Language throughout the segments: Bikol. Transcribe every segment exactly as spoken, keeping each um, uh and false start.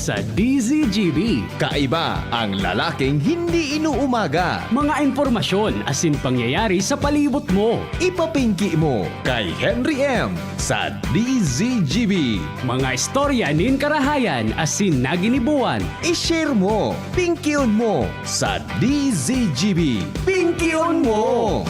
Sa D Z G B, kaiba ang lalaking hindi inuumaga. Mga impormasyon asin pangyayari sa palibot mo. Ipapingki mo kay Henry M sa D Z G B. Mga istorya nin karahayan asin naginibuan. I-share mo, pingkion mo sa D Z G B. Pingkion mo!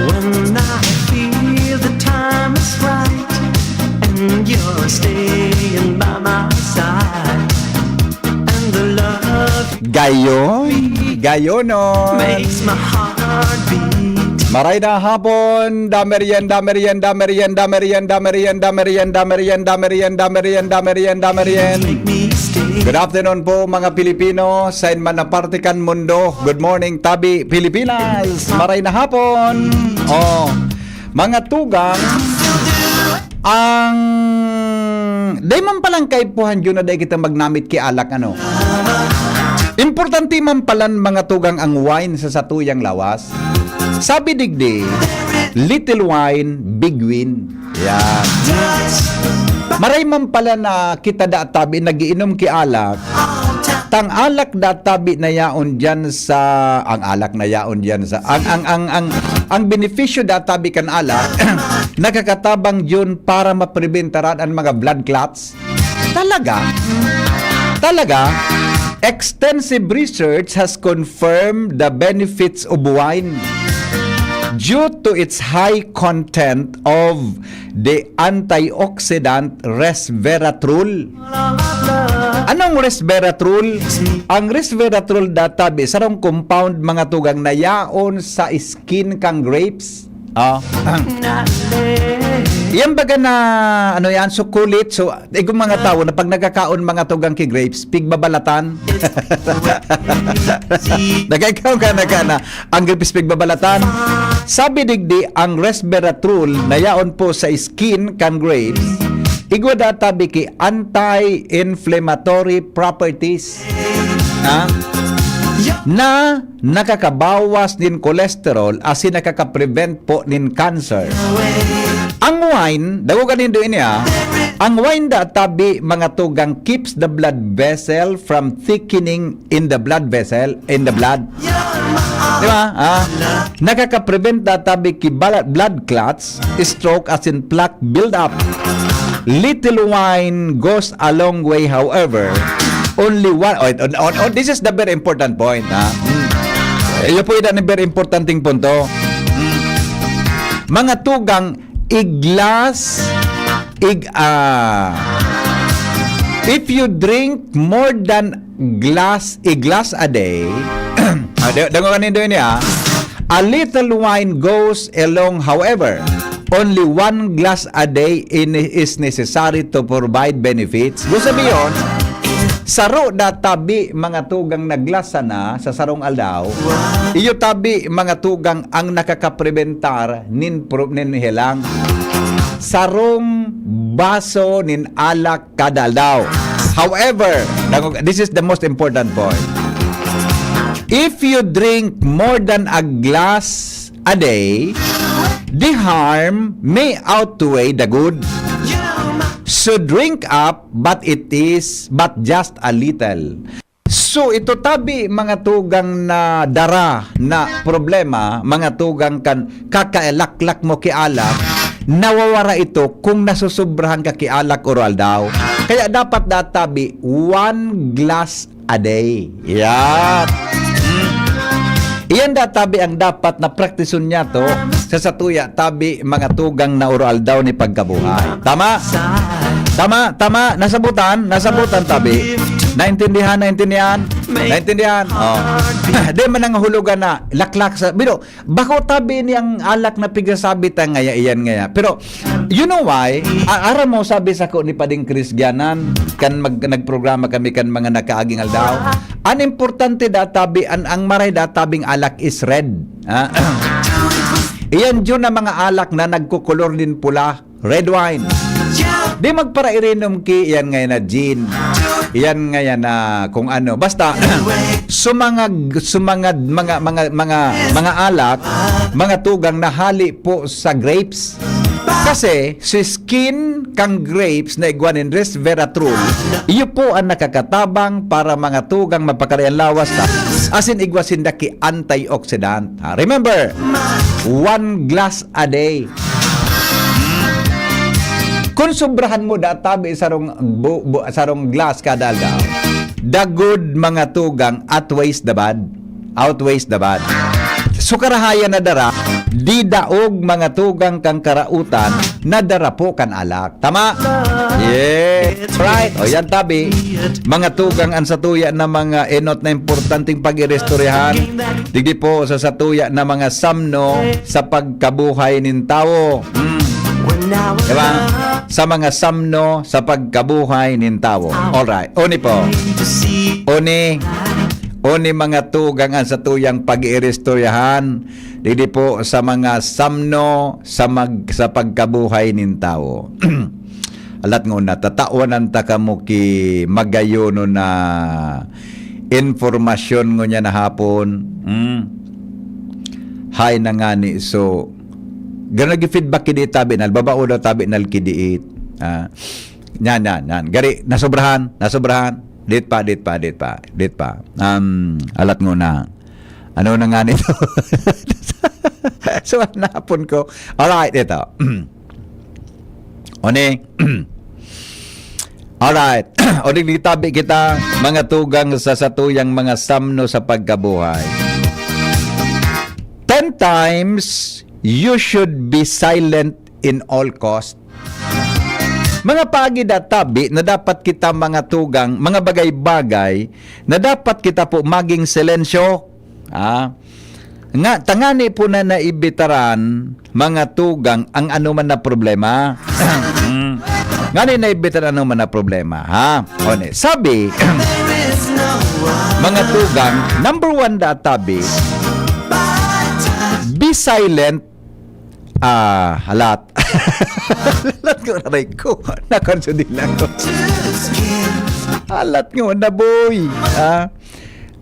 When I feel the time is right and you're staying by my side and the love Gayon? Gayon, no? makes my heart beat. Maray na hapon, Damerien, Damerien, Damerien, Damerien, Damerien, Damerien, Damerien, Damerien, Damerien, Damerien, Damerien. Make me stay. Good afternoon po mga Pilipino sa man na parte kan mundo. Good morning, Tabi, Pilipinas. Maray na hapon. Oh, mga tugang, ang dai man palang kaipuhan yun na dai kita magnamit ki alak, ano? Importante man palan mga tugang ang wine sa satuyang lawas. Sabi digdi, little wine, big win. Yan. Maray man pala na kita databi nagiinom ki alak, tang alak databi na yaon diyan sa, ang alak na yaon diyan sa, ang, ang, ang, ang, ang benepisyo databi kan alak, nakakatabang yun para mapreventaran ang mga blood clots. Talaga? Talaga? Extensive research has confirmed the benefits of wine due to its high content of the antioxidant resveratrol. Anong resveratrol? Ang resveratrol databi, sarong compound mga tugang na yaon sa skin kang grapes. Oh. Yan baga na, ano yan, sukulit. So, igong mga tao na pag nagkakaon mga tugang ki grapes, pigbabalatan. Nagkaikaw ka na ka na, ang grapes pigbabalatan. Sabi digdi, ang resveratrol na yaon po sa skin kan grapes, igwa databi ki anti-inflammatory properties. Ha? Na nakakabawas nin cholesterol asin nakaka-prevent po nin cancer. Ang wine, dagoga nindo ini, ah. Ang wine da tabi mga tugang keeps the blood vessel from thickening in the blood vessel, in the blood. Di ba? Ah, nakaka-prevent da tabi ki bala- blood clots, stroke asin plaque build-up. Little wine goes a long way, however, only one, oh, oh, oh, oh, this is the very important point, ha? Mm. Iyo po, ito ang very importanteng punto. Mm. Mga tugang, iglas, ig, ah, if you drink more than glass, a glass a day, ah, da- dango ka nindo ini, ah. A little wine goes along, however, only one glass a day in, is necessary to provide benefits. Gusto sabihin, saro da tabi mga tugang na glass sana sa sarong aldaw, iyo tabi mga tugang ang nakakaprebentar nin, pro- nin helang. Sarong baso nin alak kada aldaw. However, dango- this is the most important point. If you drink more than a glass a day, the harm may outweigh the good. So drink up, but it is but just a little. So ito tabi mga tugang na dara na problema, mga tugang kan kakailaklak mo ki alak, nawawara ito kung nasusobrahan ka ki alak oro aldaw. Kaya dapat da tabi one glass a day. Yan. Mm. Iyan da tabi ang dapat na praktison niya to sa satuya tabi mga tugang na oro aldaw ni pagkabuhay. Tama? Tama, tama. Nasabutan, nasabutan tabi. Naintindihan, naintindihan. Naintindihan. Oh. Di man ang hulugan na laklak sa biro. Bako tabi ni ang alak na pigsasabi ta ngaya iyan ngaya. Pero you know why? A- aram mo sabi sa ko ni Pading Chris Gianan kan mag, nagprograma kami kan mga nakaaging aldaw. An importante da tabi an ang maray da tabing alak is red. Ha? Iyan yun ang mga alak na nagkukulor din pula. Red wine. Di magparairinom ki, yan ngayon na gin. Yan ngayon na kung ano. Basta, sumangag, sumangad, mga, mga, mga, mga alak, mga tugang na hali po sa grapes. Kasi, si skin kang grapes na igwa nin resveratrol, iyo po ang nakakatabang para mga tugang mapakari ang lawas ta. Asin igwa sinda ki antioxidant. Ha? Remember, one glass a day. Kung sobrahan mo da tabi sarong bu-, bu-, sarong glass kada aldaw, the good mga tugang outweighs the bad. Outweighs the bad. So karahayan na dara, di daog mga tugang kang karautan na dara po kan alak. Tama? Yeah. Right. O yan tabi. Mga tugang an satuya na mga enot na importanteng pag-iristoryahan. Digdi po sa satuya na mga samno sa pagkabuhay nin tawo. Mm. Diba? Sa mga samno sa pagkabuhay nin tawo. Alright. Oni po. Oni. Oni mga tugang an satuyang pag-iiristoryahan. Digdi po sa mga samno sa mag-, sa pagkabuhay nin tawo. Alat nga una, tatawanan ta kamo ki magayonon na informasyon ngunyan na hapon. Hmm. Hay na ngani. So, gano nag-feedback ki di tabi nal, babao daw tabi nal ki diit. Ah, yan, yan, yan. Gari, nasobrahan, nasobrahan. Dit pa, dit pa, dit pa, dit pa. Um, alat nga una. Ano na nga nito? So, napon ko. Alright, ito. Oni. Alright. O, digdi tabi kita, mga tugang sa satuyang mga samno sa pagkabuhay. Ten times, you should be silent in all cost. Mga pagi da tabi na dapat kita mga tugang, mga bagay-bagay na dapat kita po maging silensyo. Ah, nga, tangani po na naibitaran, mga tugang, ang anuman na problema. Mm. Ngani naibitaran anuman na problema, ha? One, sabi, mga tugang, number one da tabi, be silent. Ah, halat. Halat ko, aray ko. Nakonsudil ako. Halat nga, naboy. Ah,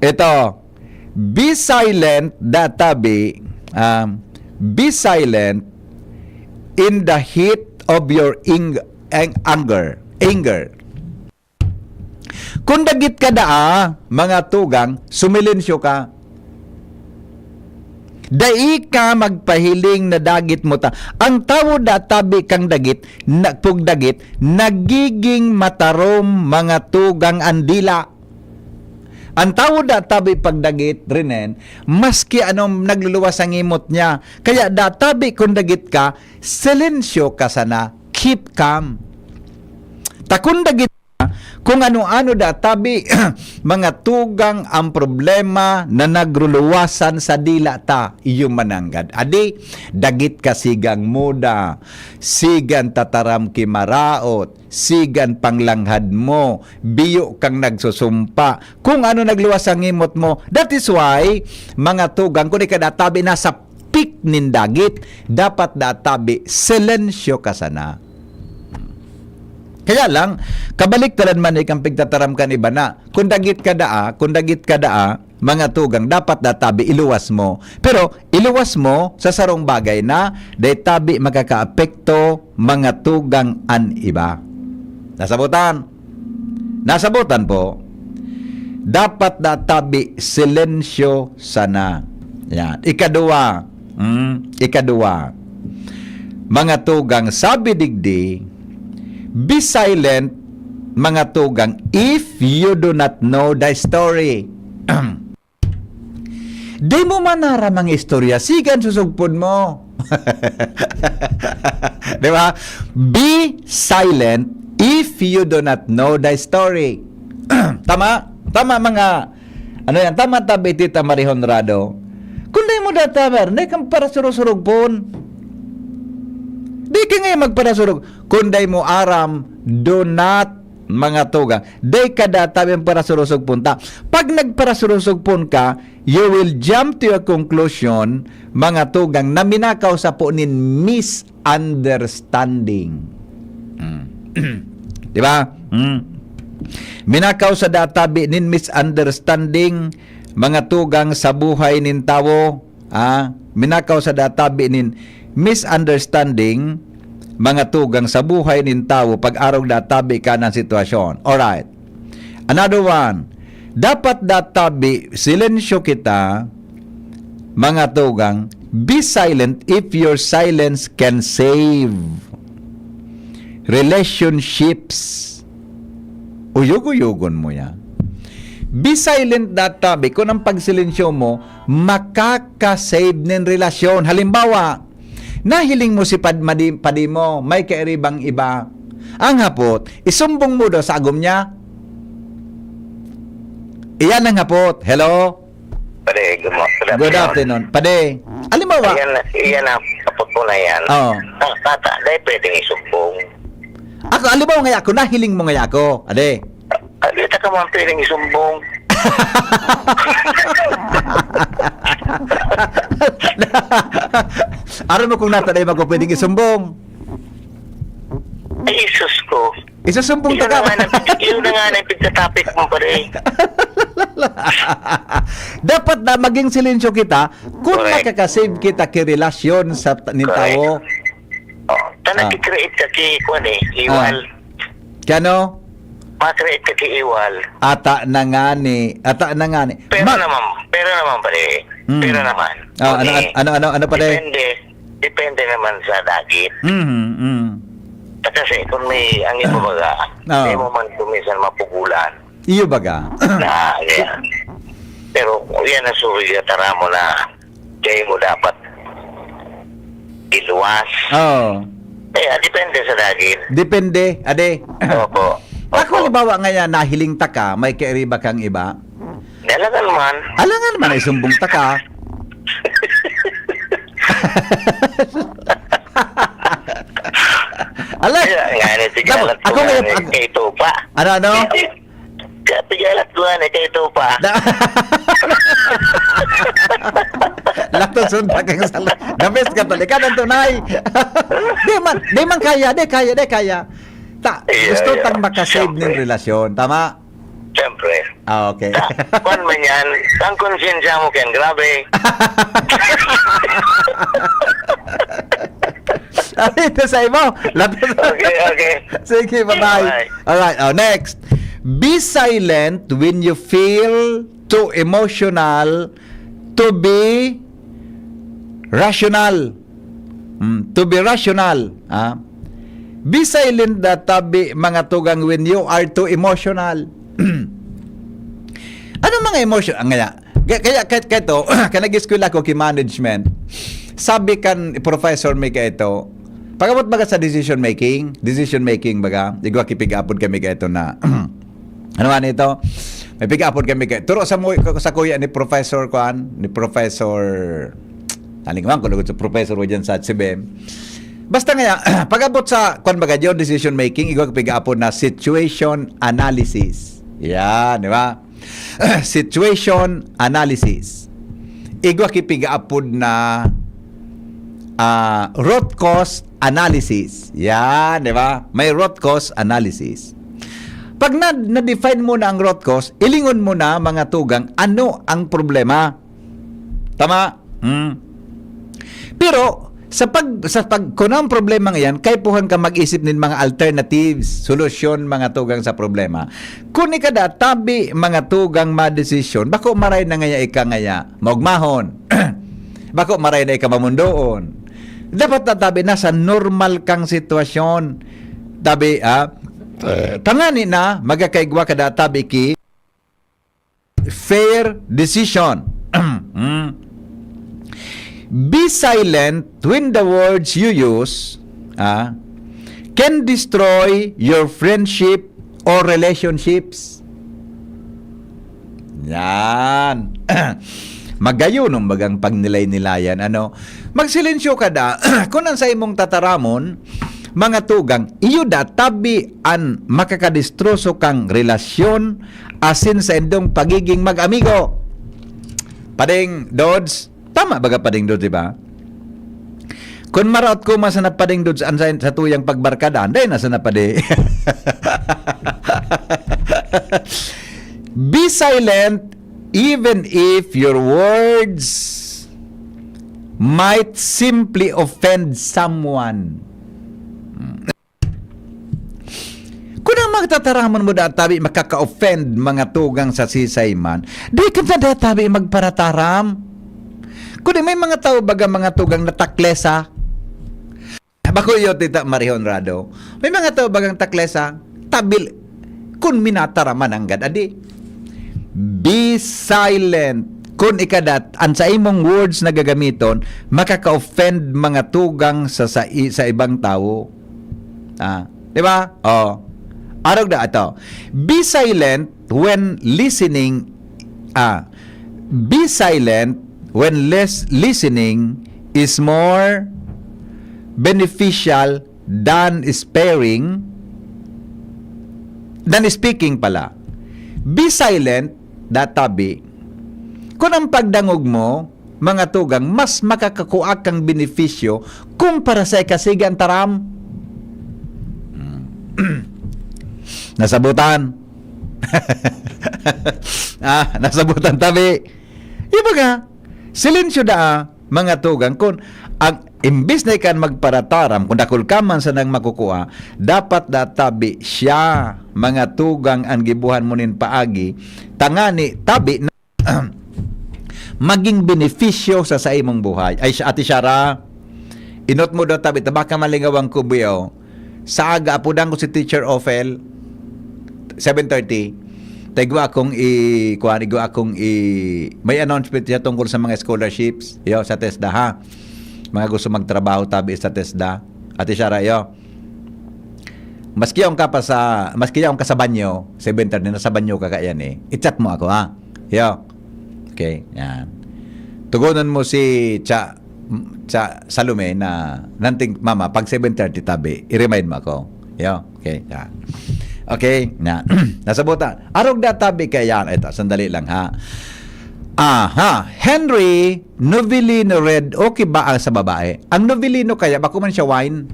ito. Be silent, da tabi. Um, be silent in the heat of your ing-, ang-, anger. Anger. Kung dagit ka daa, mga tugang, sumilensyo ka. Dai ka magpahiling na dagit mo ta. Ang tawo da tabi kang dagit, na, kung dagit, nagiging matarom, mga tugang, ang dila. Ang tawo da tabi pag dagit, rinen, maski anong nagluluwas ang imot niya. Kaya da tabi kung dagit ka, silensyo ka sana, keep calm. Ta kung dagit ka, kung ano-ano da tabi, mga tugang ang problema na nagruluwasan sa dila ta, iyo mananggad. Adi, dagit ka sigang muda, sigan tataram ki maraot, sigan panglanghad mo, biyo kang nagsusumpa. Kung ano nagluwas ang imot mo, that is why, mga tugang, kung ika da tabi nasa peak nin dagit, dapat da tabi, silensyo ka sana. Kaya lang, kabaliktaran man ikang pigtataram kan iba na, kung dagit ka daa, kung dagit ka daa, mga tugang, dapat da tabi, iluwas mo. Pero, iluwas mo sa sarong bagay na dai tabi makakaapekto, mga tugang, an iba. Nasabotan? Nasabotan po. Dapat da tabi, silensyo sana. Yan. Ikaduwa, mm, ikaduwa. Mga tugang, sabi digdi, be silent, mga tugang, if you do not know the story. Di mo man aram ang istorya, sigan susugpon mo. Di ba? Be silent if you do not know the story. Tama? Tama, mga, ano yan? Tama, tabi, Tita Marie Honrado. Kung di mo databar, di kang parasurog-surog pon. Di ka ngayon magparasurog. Kung di mo aram, do not, mga tugang. Di ka databi ang parasurosog punta. Pag nagparasurosog pon ka, you will jump to a conclusion, mga tugang, na minakaw sa po nin misunderstanding. Mm. Di ba? Hmm. Minakaw sa databi nin misunderstanding, mga tugang sa buhay nin tawo. Ah, minakaw sa databi nin misunderstanding, mga tugang sa buhay nin tawo pag arog databi ka ng sitwasyon. Alright. Another one. Dapat databi, silensyo kita, mga tugang, be silent if your silence can save relationships. Uyog-uyogon mo yan. Be silent databi kung ang pagsilensyo mo makaka-save nin relasyon. Halimbawa, nahiling mo si pad-, madi-, padi mo, may kairibang iba. Ang hapot, isumbong mo daw sa agom niya. Iyan ang hapot. Hello? Pare, good mo-, Good afternoon. Pade, halimbawa, Iyan, iyan ang kapot ko na yan. Oo. Ang bata, dahil pwedeng isumbong. Ako, halimbawa nga ako, nahiling mo nga ako. Ade. Alita ka man pwedeng isumbong. Aram mo kung nata na yung pwedeng isumbong. Ay, Jesus ko. Isusumbong Yun ta ka. na nga na, yun na nga na yung pagkatapik mo, pare. Dapat na maging silensyo kita kung Correct. makakasave kita ki relasyon sa t- nin Correct. tao. Oh, ta Ah. nag-create ka ki, kuwan eh, iwal. Kano? Ma-create ka ki iwal. Ata na nga ni, ata na nga ni. Pero Ma- naman, pero naman pare. Mm. Pero naman. Ah, ano, Okay. ano, ano, ano pa rin? Depende. Depende naman sa dagit. Mhm, mhm. Kasi kung may ang iba baga, Ah. hindi mo man kuminsan mapugulan. Iyo baga. Na, yeah. Pero yan ang suwi at mo na kaya mo dapat iluwas. Oh. Eh, ah, depende sa dagit. Depende, ade. Opo. Ako, Opo. halimbawa nga yan, nahiling ta ka, may kairiba kang iba. Dalagan man. Alangan man ay sumbong ta ka. Alay! Kaya nga, ni, Tapos, tigalat ko ako nga ngayon, ni, ako- kay Tupa. Ano, ano? Kaya tigalat ko nga ni, kay Tupa. Na- Lato sunda kang sala. The best ka talaga, ang tunay. Di man, di man kaya, di kaya, di kaya. Ta, Iya, gusto iya. tang makasave ning Siyempre. relasyon, tama? Siyempre. Ah, okay. Kwan man yan, ang konsensya mo, Ken, grabe. Ito sa imo. Lato sa- Okay, okay. Sige, bye-bye. Bye. Alright, oh, next. Be silent when you feel too emotional to be rational. Mm, to be rational. Ah. Be silent, databi, mga tugang, when you are too emotional. Ano mga emotion? Ang kaya, kaya, kaya, kaya to, kaya nag-eskwela ko ki management, sabi kan professor mi kaya ito, pag-abot baga sa decision making, decision making baga, igwa kipig-apod kami kaya ito na, ano nga nito? May pig-apod kami kaya, turo sa, mo, sa kuya ni Professor Kwan, ni Professor, talingawan ko lugod sa Professor wa dyan sa C B M. Basta nga, pag-abot sa, kwan baga yun, decision making, igwa kipig-apod na situation analysis. Yan, di ba? Situation analysis. Igwa kipig-apod na ah, root cause analysis. Yan, di ba? May root cause analysis. Pag na, na-define mo na ang root cause, ilingon mo na, mga tugang, ano ang problema. Tama? Hmm. Pero, sa pag, sa pag, kung ang problema ngayon, kaipuhan ka mag-isip nin mga alternatives, solusyon, mga tugang sa problema. Kung ikada, tabi, mga tugang, madesisyon, bako maray na ngaya ika ngaya, maugmahon. Bako maray na ika mamundoon. Dapat na tabi na sa normal kang sitwasyon. Tabi, ah, tangani na, magakaigwa ka da, tabi ki fair decision. Mm. Be silent when the words you use, ah, can destroy your friendship or relationships. Yan. Magayon ang bagang pagnilay-nilayan, ano? Magsilensyo ka da, kung ang sa imong tataramon, mga tugang, iyo da tabi an makakadistroso kang relasyon asin sa indong pagiging mag-amigo. Pading Dods, tama baga Pading Dods, di ba? Kun maraot ko man sa napading dud sa, sa tuyang pagbarkadahan, dai na sa napadi. Be silent even if your words might simply offend someone. Kun ang mga tataramon mo da tabi makaka-offend mga tugang sa sisay man, di ka na da tabi magparataram. Kundi may mga tao baga mga tugang nataklesa. Bako iyo, Tita Marie Honrado. May mga tao bagang taklesa, tabil, kun minataraman ang gad, adi. Be silent. Kun ikadat, an sa imong words na gagamiton, makaka-offend mga tugang sa, sa, i- sa ibang tawo. Ah, di ba? Oh. Arog na ato. Be silent when listening. Ah, be silent when less listening is more beneficial than sparing, than speaking pala. Be silent, databi. Kun ang pagdangog mo, mga tugang, mas makakakua kang benepisyo kumpara sa ikasigan taram. Nasabutan. Ah, nasabutan tabi. Iba nga, silensyo daa, mga tugang, kun ang imbis na ikan magparataram, kung dakul ka man sanang makukua, dapat da tabi siya, mga tugang, ang gibuhan mo nin paagi, tangani tabi na maging benepisyo sa saimong buhay. Ay, siya, Ate Shara, inot mo daw tabi, tabaka malingawang kubiyo. Sa aga, apudan ko si Teacher Ophel, seven thirty. Tayo igwa akong i-, kuwan, igwa akong i-, may announcement siya tungkol sa mga scholarships, yo, sa TESDA, ha? Mga gusto magtrabaho tabi sa TESDA. Ate Shara, yo. Maski yaon ka pa sa, maski yaon ka sa banyo, seven thirty, nasa banyo ka kaya ni, i-chat mo ako, ha? Yo. Okay, yan. Tugonon mo si Cha, Cha Salome na nanting, "Mama, pag seven thirty tabi, i-remind mo ako." Yo, okay, yan. Okay, na. Nasabutan. Arog na tabi kaya yan. Ito, sandali lang, ha. Aha, Henry Novelino Red, okay ba ang sa babae? Ang Novelino kaya, bako man siya wine?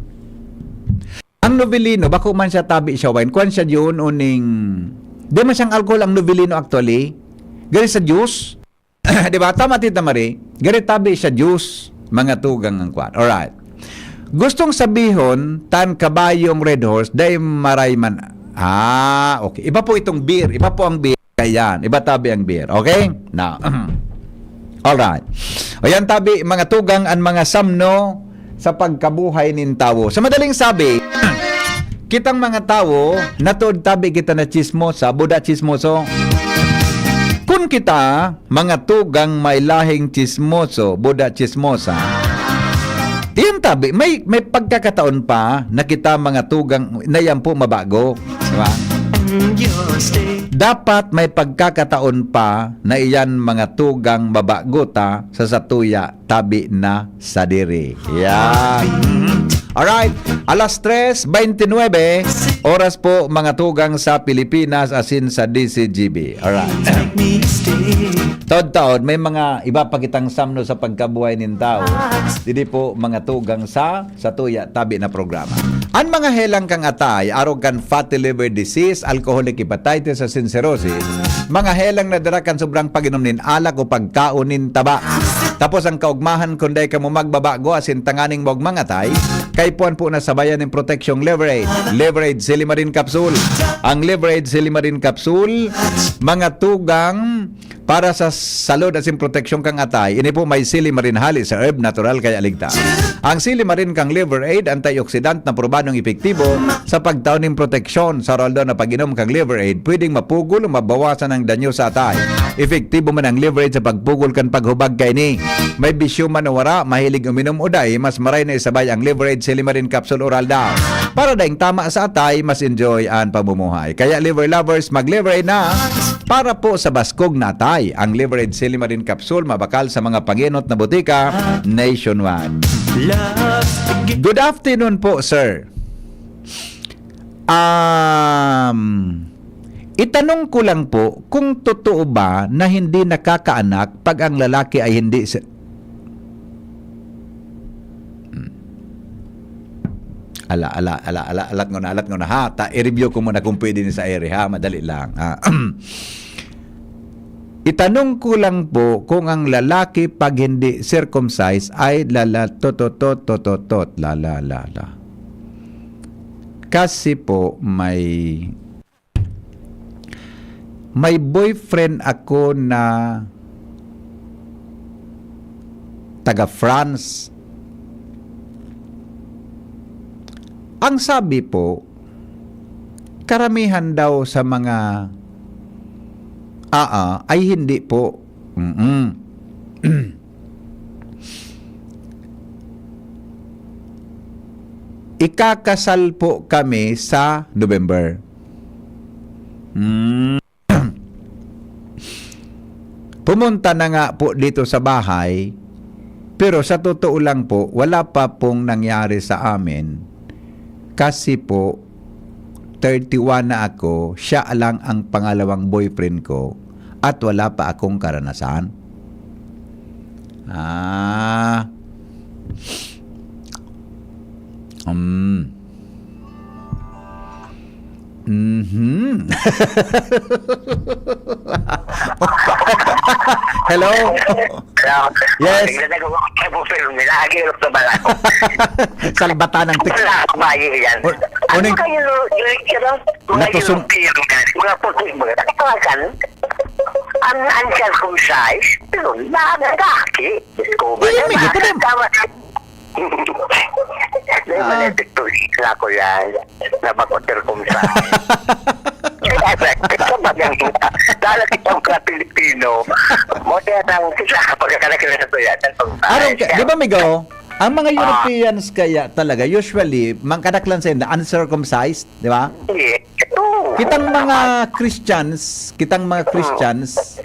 Ang Novelino, bako man siya tabi siya wine. Kuwan siya yun, uning, di man siyang alcohol ang Novelino actually. Gari sa juice. Di ba? Tama, Tita Marie. Gari tabi siya juice. Mga tugang ang kuwan. Alright. Gustong sabihon, tan kabayong Red Horse, dai maray man. Ah, okay. Iba po itong beer. Iba po ang beer. Ayan. Iba tabi ang beer. Okay? Na. Alright. O yan tabi, mga tugang, ang mga samno sa pagkabuhay nin tawo. Sa madaling sabi, kitang mga tawo, natuod tabi kita na chismosa, buda chismoso. Kun kita, mga tugang may lahing chismoso, buda chismosa, iyan tabi, may, may pagkakataon pa na kita mga tugang na yan po mabago. Di ba? Dapat may pagkakataon pa na iyan mga tugang mabago ta sa satuya tabi na sadiri. Yan. Alright. Alas tres veintinuebe, oras po mga tugang sa Pilipinas, asin sa D C G B. Alright. Taon-taon, may mga iba pa kitang samno sa pagkabuhay nin tao. Didi po mga tugang sa, sa tuya tabi na programa. An mga helang kang atay, arog kan fatty liver disease, alcoholic hepatitis, asin cirrhosis, mga helang na dara kan sobrang pag-inom nin alak o pagkaon nin taba. Tapos ang kaugmahan, kung dai kamo magbabago, asin tanganing maugmang atay, kaipuhan po na sabayan nin proteksyong Liver Aid. Liver Aid Silimarin Capsule. Ang Liver Aid Silimarin Capsule, mga tugang para sa salud asin proteksyon kang atay. Ini po may silimarin hali sa herb, natural kaya ligtas. Ang silimarin kang Liver Aid, antioxidant na probadong epektibo sa pagtao nin proteksyon. Sa oral daw na pag-inom kang Liver Aid, pwedeng mapugol o mabawasan ang danyo sa atay. Epektibo man ang Liver Aid sa pagpugol kan paghubag kaini. May bisyo man o wara, mahilig uminom o dai, mas maray na isabay ang Liver Aid Silimarin Capsule Oral daw. Para daing tama sa atay, mas enjoy ang pamumuhay. Kaya Liver Lovers, mag-Liver Aid na para po sa baskog na atay. Ang Liver Aid Silimarin Capsule, mabakal sa mga pangenot na botika nationwide. Good afternoon po, sir. Um, itanong ko lang po kung totoo ba na hindi nakakaanak pag ang lalaki ay hindi se-, Ala, ala, ala, ala, alat ngona, alat ngona, ha? Ta, i-review ko muna kung pwede ni sa ere, ha? Madali lang, ha? Itanong ko lang po kung ang lalaki pag hindi circumcised ay lala, tototot, tototot, lala, lala. Kasi po may, may boyfriend ako na taga France. Ang sabi po, karamihan daw sa mga aa ay hindi po. Mm-mm. Ikakasal po kami sa November. Mm. Pumunta na nga po dito sa bahay, pero sa totoo lang po, wala pa pong nangyari sa amin. Kasi po, thirty-one na ako, siya lang ang pangalawang boyfriend ko at wala pa akong karanasan. Ah. Um. Mhm. Hello? Hello? Yes. Tingnan na gawa ko po, pero nilagi lang sa bala ko. Salbata ng tik- Wala akong bayi yan. O-, Ano uning- kayo, Direk, ano? Mga Natusong- European yan, mga puti, mga nagtawagan. Ang uncircumcised, pero nagaki. Diyos ko, Iyan, may gito din. Tama. May Ah. Mga epekto na ko yan. Na mag-circumcise. Kaya, sa bagang, dala kitang mga Pilipino, mo kaya tang sila, pagkakalaki na ito yan. Arong ka, di ba, Migo? Ang mga Ah. Europeans kaya talaga, usually, mga kadaklan sa inda, uncircumcised, di ba? Yes. Oo. Kitang mga Christians, kitang mga Christians,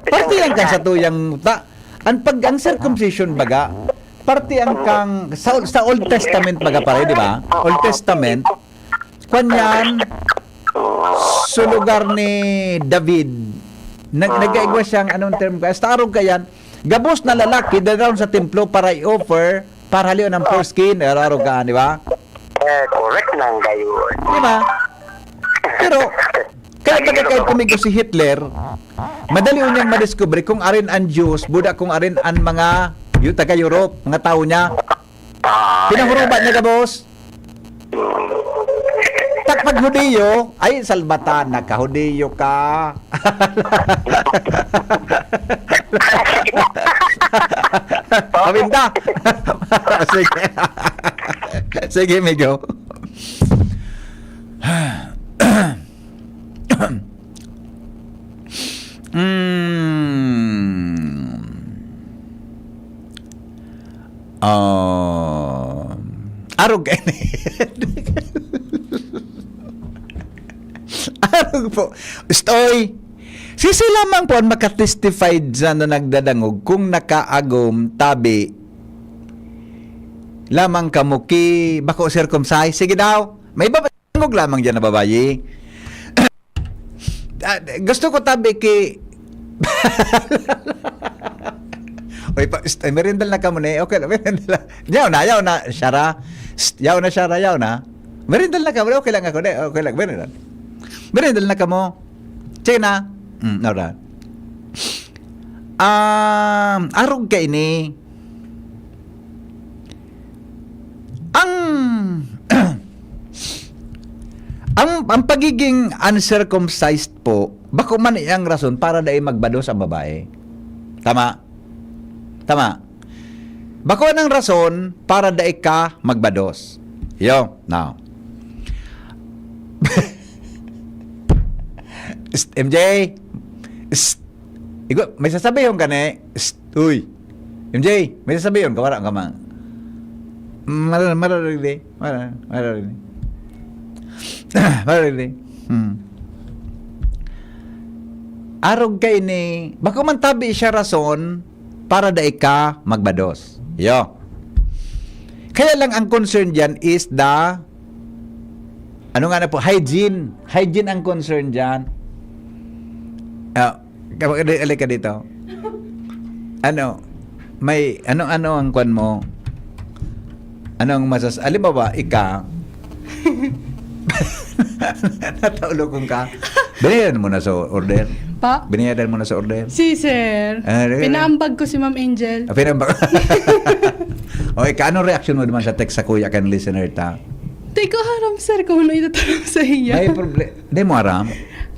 parte yan kan sa tuyang, ta, ang pag, ang circumcision baga, parte ang kang, sa, sa Old Testament baga pare, di ba? Old Testament, kwan yan, sa lugar ni David, nag-, nag-aigwa siyang, anong term ka? Hasta arog ka yan, gabos na lalaki, dadaon sa templo para i-offer, para halion ang foreskin, arog ka, di ba? Eh, correct lang kayo. Di ba? Pero, kaya taga kahit kumigo si Hitler, madali unyang madiskubre kung arin ang Jews, buda kung arin ang mga yu-, taga Europe, mga tao niya. Ah, Pinahuruba niya gabos. Tak pag Hudiyo, ay, salbatan, nagka-Hudiyo ka. Paminda. Sige. Sige, Migo. Mm. Ah, arog ka ini. Arog po. Stoy. Sisi lamang po ang makatestified sa na nagdadangog kung nakaagom tabi lamang kamo ki bako circumcised. Sige daw. May iba pa dangog lamang diyan na babayi. Ah, gusto ko tabi ki Oy, pa, st-, ay, merindal na kamo ni. Okay lang, merindal na. Yaw na, yaw na, Shara. St-, yaw na, Shara, yaw na. Merindal na kamo ni. Okay lang ako, di. Okay lang, merindal. Merindal na kamo. Sige na. Mm, alright. Um, arog ka ini. Ang, ang, ang pagiging uncircumcised po, bako man iyang rason para dai magbados ang babae. Tama? Tama? Bako nang rason para dai ka magbados. Yo, now. Psst, M J. Psst. Igo, may sasabihon ka ni. Psst, uy. M J, may sasabihon ka, wala ka man. Mara, mara, mara, mara, mara, mara, Hmm. Arog ka ini, bako man tabi siya rason para dai ka magbados. Yo. Kaya lang ang concern diyan is the, ano nga na po, hygiene. Hygiene ang concern diyan. Ah, kama-, ali, ali ka dito. Ano, may, ano, ano ang kwan mo? Anong masas-, halimbawa, ika, Nataulog kong ka. Binayaran mo na sa order? Pa? Binayaran mo na sa order? Si sir. Ah, re- Pinaambag ko si Ma'am Angel. Ah, pinambak. Okay, ka, anong reaction mo naman sa text sa kuya kan listener ta? Di ko aram, sir, kung ano itatanong sa iya. May problem. Di mo aram?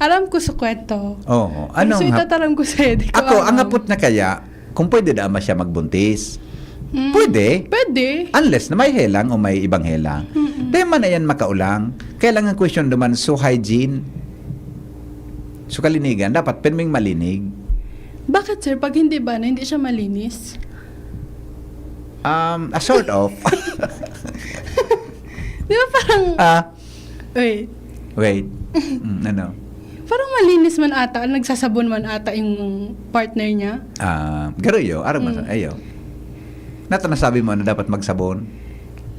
Aram ko sa kwento. Oo. Pero Anong sa hap- itatanong ko sa iya, di ko Ako, ang aram. Hapot na kaya, kung pwede da ama siya magbuntis. Mm. Pwede. Pwede. Unless na may helang o may ibang helang. Mm-mm. Di man na yan makaulang. Kaya lang ang question naman, so hygiene, so kalinigan, dapat pirming malinig. Bakit, sir? Pag hindi ba na, hindi siya malinis? Um, a sort of. Di ba parang... Ah, Wait. wait. Mm, ano? Parang malinis man ata, nagsasabon man ata yung partner niya. Ah, garuyo, arang Mm. masa, ayo. Nato nasabi mo na dapat magsabon.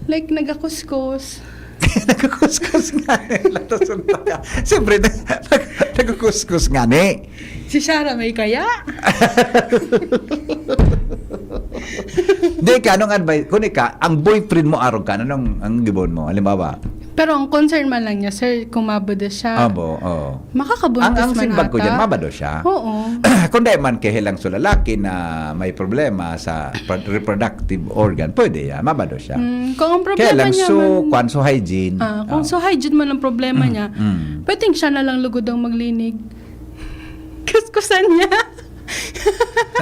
Like, nagakuskus. Nagkukuskus nga ni. Latos ang taka. Siyempre, nag, nag, nagkukuskus nga ni. Si Shara may kaya? Di ka, anong advice? Kung ika, ang boyfriend mo, arog ka, anong ang gibon mo? Halimbawa, Pero ang concern man lang niya, sir, kung mabado siya. Abo, oo. Makakabuntis Ang, ang man simbag ko ata. Dyan, mabado siya. Oo. Kung dahil man kahilang sa lalaki na may problema sa pro- reproductive organ, pwede yan, mabado siya. Mm, kung ang Kaya problema lang, niya so, man... kwan, so hygiene. Ah, kung Ah. so hygiene man ang problema Mm, niya, mm. pwedeng siya na lang lugod ang maglinig. Kuskusan niya.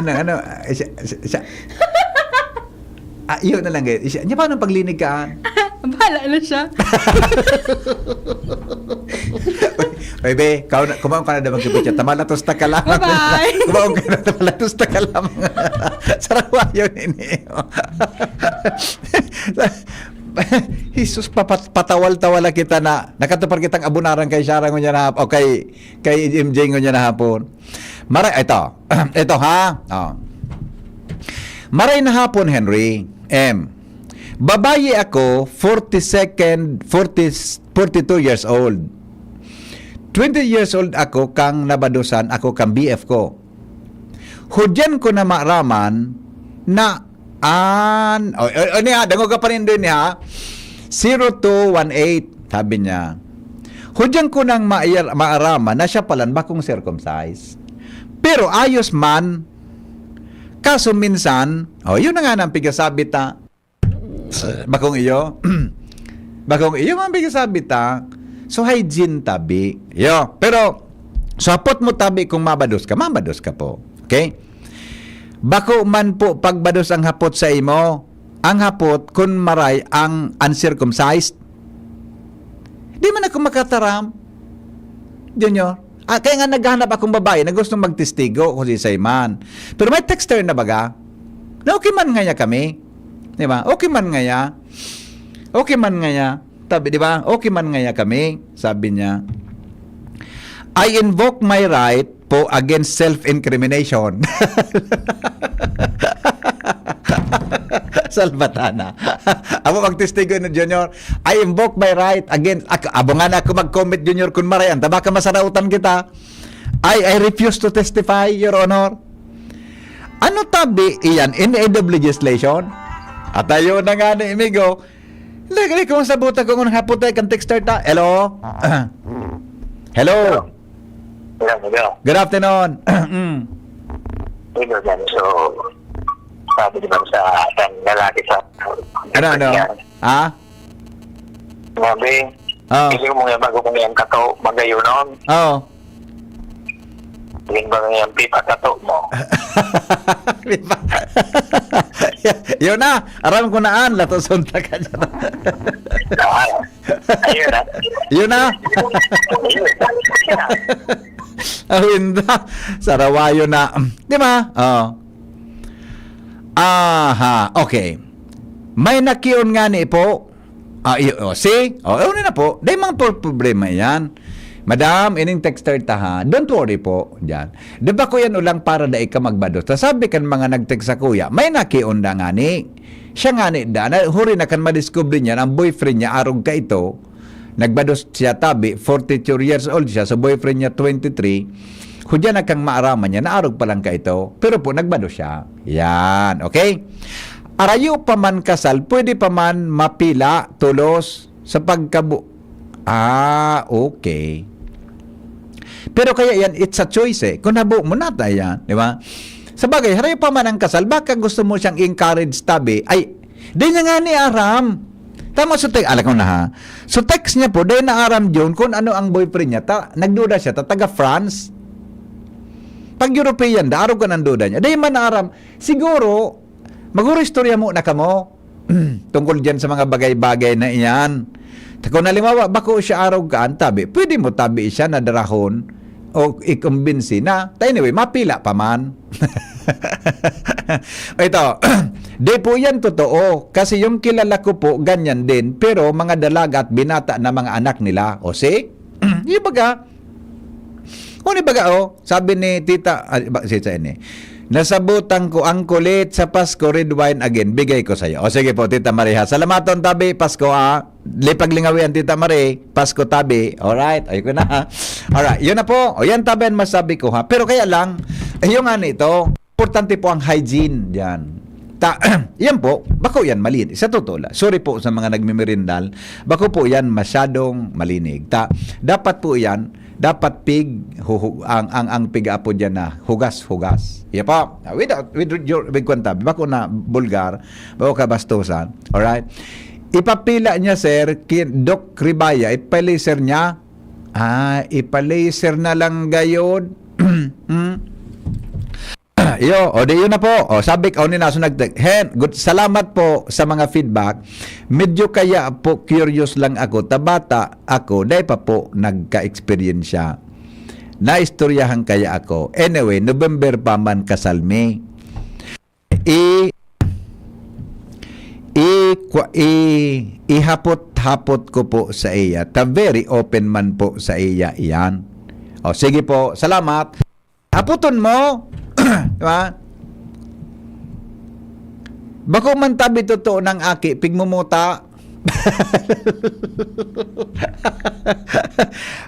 Ano, ano, ah, siya, siya, siya. Ah, yun na lang eh. Siya, niya paano paglinig ka? Bahala na siya. Oy, be, kau na, kumaon ka na naman kipit siya. Tamalatos ta ka lamang. Bye-bye. Kumaon ka na, tamalatos ta ka lamang. Sarawa yun, ini. Jesus, papat, patawal-tawala kita na nakatupad kitang abunaran kay Shara ngunyan na hap-, o kay, kay M J ngunyan na hapon. Mara, ito. Ito, ha? Oh. Maray na hapon, Henry. M. Babayi ako, forty-second, forty, forty-two years old. Twenty years old ako kang nabadosan ako kang B F ko. Hudyan ko na maaraman na an, o, o, o, niya, dangoga pa rin din niya, zero two one eight, sabi niya. Hudyan ko nang mair-, maaraman na siya palan bakong circumcised. Pero ayos man, kaso minsan, o, yun na nga nang pigasabi ta, bakong iyo, bakong iyo man pigasabi ta, so hygiene tabi. Yo, pero, so hapot mo tabi kung mabados ka, mabados ka po. Okay? Bako man po pagbados ang hapot sa imo, ang hapot kun maray ang uncircumcised. Di man ako makataram, Junior. Ah, kaya nga naghahanap akong babae na gustong magtestigo kung si Sayman. Pero may texter na baga, na okay man nga niya kami. Di ba? Okay man nga niya. Okay man nga niya. Sabi, di ba? Okay man nga niya kami. Sabi niya, "I invoke my right po against self-incrimination." Salvatana. Amo magtestigo na, Junior. "I invoke my right against," ak-, abo nga na ako mag-comment, Junior, kun maray an ta, baka masarautan kita. "I, I refuse to testify, Your Honor." Ano tabi iyan in aid of legislation? Atayo na nga ni Imigo. Lagi kung sabutan ko ngunyan hapot ay kan texter ta. Hello? Hello? Hello, hello. Good afternoon. Mm. Hello, sir. So, sabi naman sa isang lalaki sa... Ano, ano? Ha? Sabi, Ah. Hindi mo nga bago kung yan kato, magayunon. Oo. Hindi ba nga yan pipa kato mo? Di ba? Yun na. Aram ko naan. Latoson ta ka dyan. Ah, ayun na. Yun na. Ayun na. Awinda. Sarawayo na. Di ba? Oh. Aha. Okay. May nakion nga ni po. Ah, iyo, oh, see? Oh, ano na po? Dahil mga pro- problema yan. Madam, ining texter ta ha. Don't worry po. Diyan. Di ba ko yan ulang para dai ka magbados? Ta sabi kan mga nag-text sa kuya, may nakion da nga ni. Siya nga ni da, na, huri na kan madiscover niya, ang boyfriend niya, arog ka ito, nagbados siya tabi, forty-two years old siya, so boyfriend niya, twenty-three, hudya na kang maaraman niya, na arog pa lang ka ito, pero po, nagbados siya. Yan, okay? Arayo pa man kasal, pwede pa man mapila, tulos, sa pagkabu-, Ah, okay. Pero kaya yan, it's a choice eh. Kung habo mo na, ta yan, di ba? Sa bagay, harayo pa man ang kasal, baka gusto mo siyang encourage tabi. Ay, di niya nga ni aram. Tama sa text, alam ko na ha. So text niya po, dahil na aram John kung ano ang boyfriend niya. Ta, nagduda siya, ta, taga France. Pag European, da, arog ka ng duda niya. Dahil man aram, siguro, mag-istorya mo na kamo tungkol dyan sa mga bagay-bagay na iyan. Kung halimbawa, bako siya arog ka, ang tabi, pwede mo tabi siya na darahon o ikumbinsi na. Ta anyway, mapila pa man. Ito, di po yan totoo. Kasi yung kilala ko po, ganyan din. Pero mga dalaga at binata na mga anak nila. O see? Yung baga, o, di baga, oh, sabi ni Tita, ah, ba, si, sa ini, "Nasabutan ko ang kulit sa Pasko, red wine again, bigay ko sa'yo." O, sige po, Tita Marie, ha. Salamaton tabi, Pasko, ah. Lipag lingawi ang Tita Marie, Pasko tabi. Alright, ayoko na, ha. Alright, yun na po. O, yan tabi ang masabi ko, ha. Pero kaya lang, eh, yung nga nito, importante po ang hygiene diyan. Ta, yan po, bako yan malinis. Sa totoo lang, sorry po sa mga nagmimirindal, bako po yan masyadong malinig. Ta, dapat po yan, dapat pig, huhu-, ang, ang, ang pig-apo dyan na hugas-hugas. Yan po. Without, with your, with kwan tabi, bako na bulgar, bako kabastusan. Alright? Ipapila niya, sir, kin, Doc Ribaya, ipalaser niya. Ah, ipalaser na lang gayod. Hmm? Iyo, o di yun na po. O, sabi ko, ni Naso nagte-, Hen, good, salamat po sa mga feedback. Medyo kaya po curious lang ako. Tabata ako, dai pa po nagka-eksperyensya. Naistoryahan kaya ako. Anyway, November pa man kasal mi. I, i, kwa, i, ihapot-hapot ko po sa iya. Ta very open man po sa iya iyan. O, sige po. Salamat. Hapoton mo. Di ba? Bako man tabi totoo ng aki, pigmumuta.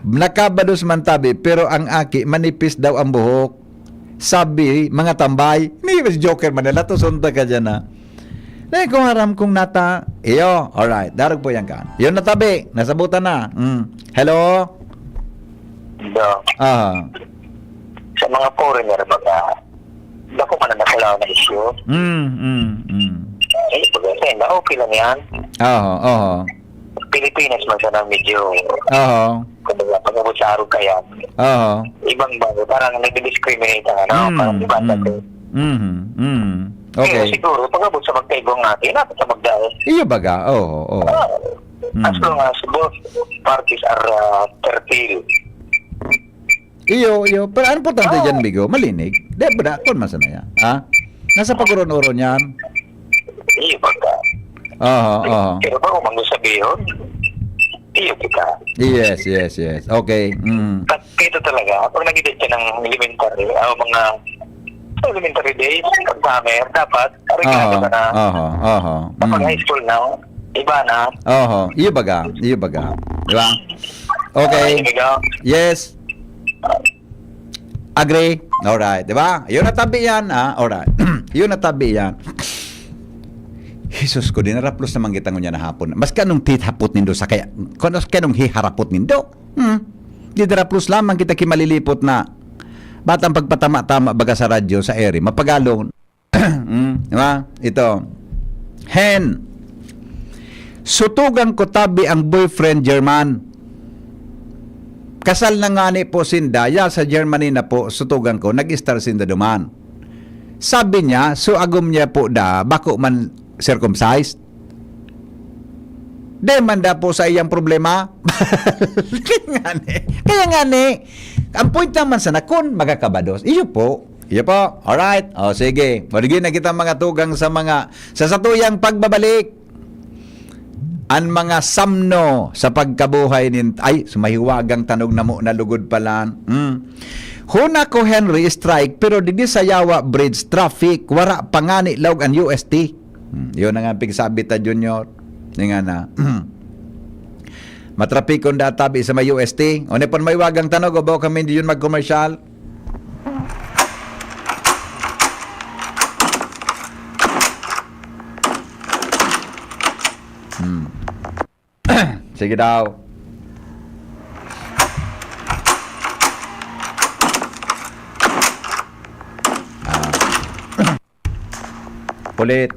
Nakabados man tabi, pero ang aki, manipis daw ang buhok. Sabi, mga tambay, ni joker man nila, to sunta ka dyan, ha. Dai ko aram kung nata, iyo, alright, darog po yan ka. Yun na tabi, nasabutan na. Mm. Hello? Do. Aha. Sa mga foreigner, mga, bako man ang nakalaw na issue. Mm, mm, mm. Eh, pag-, okay lang yan. Oho, oho. Pilipinas man sana medyo, Oho. Kumbaga, pag-abot sa arog kaya, Oho. Ibang bagay, parang nagdi-discriminate ang ano, Mm, parang iba mm. Natin. Mhm, mm. Pero okay. Siguro, pag-abot sa magkaibang natin, dapat sa magdaan. Iyo baga, oo, oo. Ah, mm. As long as both parties are uh, fertile. Iyo, iyo. Pero ano importante oh. Dyan, Bigo? Malinig. Di ba na? Kung masana yan. Ha? Nasa pag-uron-uron yan. Iyo, pagka. Aha, aha. Pero ba kung magsasabi yun? Iyo kita. Yes, yes, yes. Okay. Mm. Pag ito talaga, pag nag-edit ka ng elementary, o mga elementary days, pag summer, dapat, arigado ka na. Aha, aha. Kapag mm. High school na, iba na. Aha, iyo baga, iyo baga. Di ba? Okay. Yes. Agree? Alright, di ba? Yun na tabi yan, ha? Alright. Yun na tabi yan. Jesus ko, dinaraplos naman kita ngunyan na hapon. Maski anong tithapot nindo sa kaya, kung ano, kaya anong hiharapot nindo, hmm? Didaraplos lamang kita kimalilipot na batang pagpatama-tama baga sa radyo, sa ere, mapagalon. Hmm, di ba? Ito. Hen. Sutugan ko tabi ang boyfriend German. Kasal na ngani po sinda, ya sa Germany na po, sutugan ko, nag-estar sinda duman. Sabi niya, so agom niya po da, bako man circumcised. Di man da po sa iyang problema. Kaya nga ni, kaya nga ni, ang point naman sana, kun magkakabados, iyo po, iyo po, alright, o sige, marigin na kita mga tugang sa mga, sa satuyang pagbabalik. An mga samno sa pagkabuhay nin, ay, sumahiwagang tanog na mo na lugod pala. Hmm. Huna ko, Henry, strike, pero digdi sa Yawa Bridge, traffic, wara pa ngani laog an U S T. Hmm. Yun na nga, pigsabi ta, Junior. Yung nga na. Matrapikon da tabi sa may U S T. O, ni pon may wagang tanog, o ba kami di yun mag-commercial? Hmm. Sige daw. Ulit.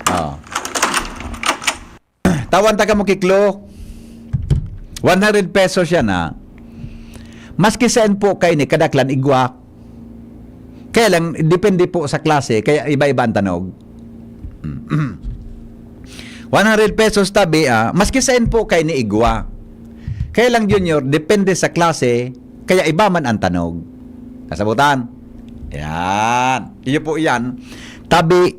Oh. Tawan ta kamo ki clue. One hundred pesos yan, ha. Maski saen po kaini kadaklan igwa. Kaya lang, depende po sa klase, kaya iba-iba ang tanog. One hundred pesos tabi, ah, maski saen po kaini igwa. Kaya lang, Junior, depende sa klase, kaya iba man ang tanog. Nasabutan? Yan. Iyo po yan. Tabi,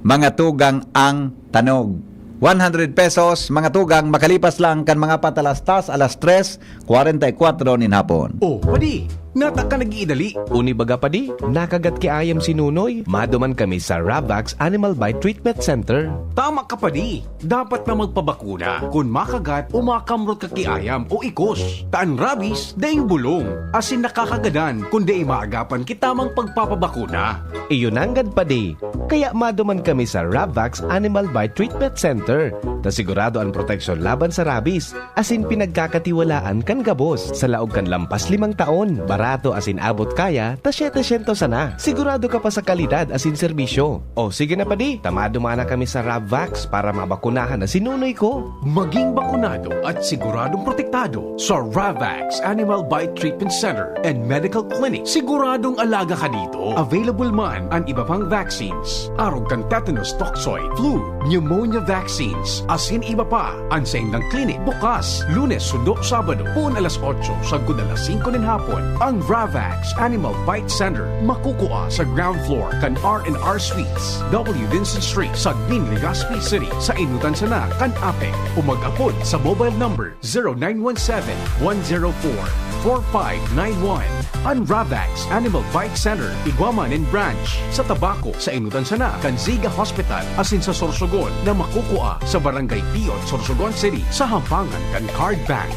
mga tugang ang tanog. One hundred pesos, mga tugang, makalipas lang kan mga patalastas, alas tres kwarenta y kuwatro nin hapon. Oh, padi, nata ka nag-iidali. Uni baga, padi, nakagat ki ayam si Nunoy. Maduman kami sa Ravax Animal Bite Treatment Center. Tama ka, padi. Dapat na magpabakuna kun makagat o makamrot ka ki ayam o ikos. Ta an rabies, daing bulong, asin nakakagadan kun dai maagapan ki tamang pagpapabakuna. Iyo nanggad, padi. Kaya maduman kami sa Ravax Animal Bite Treatment Center, ta sigurado an proteksyon laban sa rabies, asin pinagkakatiwalaan kan gabos. Sa laog kan lampas limang taon, barato asin abot kaya, ta setecientos sana. Sigurado ka pa sa kalidad asin serbisyo. O sige na, padi, ta maduman na kami sa Ravax para mabakunahan na si Nunoy ko. Maging bakunado at siguradong protektado sa Ravax Animal Bite Treatment Center and Medical Clinic. Siguradong alaga ka dito. Available man an iba pang vaccines, arog kan tetanus toxoid, flu, pneumonia vaccines, asin iba pa. An saindang clinic bukas Lunes sundo Sabado, poon alas otso sagkod alas singko nin hapon. Ang Ravax Animal Bite Center makukua sa ground floor kan R and R Suites, W Vincent Street, Sagmin, Legazpi City, sa Inutan sana kan APEC, o mag-apod sa mobile number zero nine one seven, one zero four, four five nine one. An Ravax Animal Bite Center, igwa man nin branch sa Tabaco, sa Inutan sana kan Ziga Hospital, asin sa Sorsogon, na makukua sa Barangay Piot, Sorsogon City, sa hampangan kan Card Bank.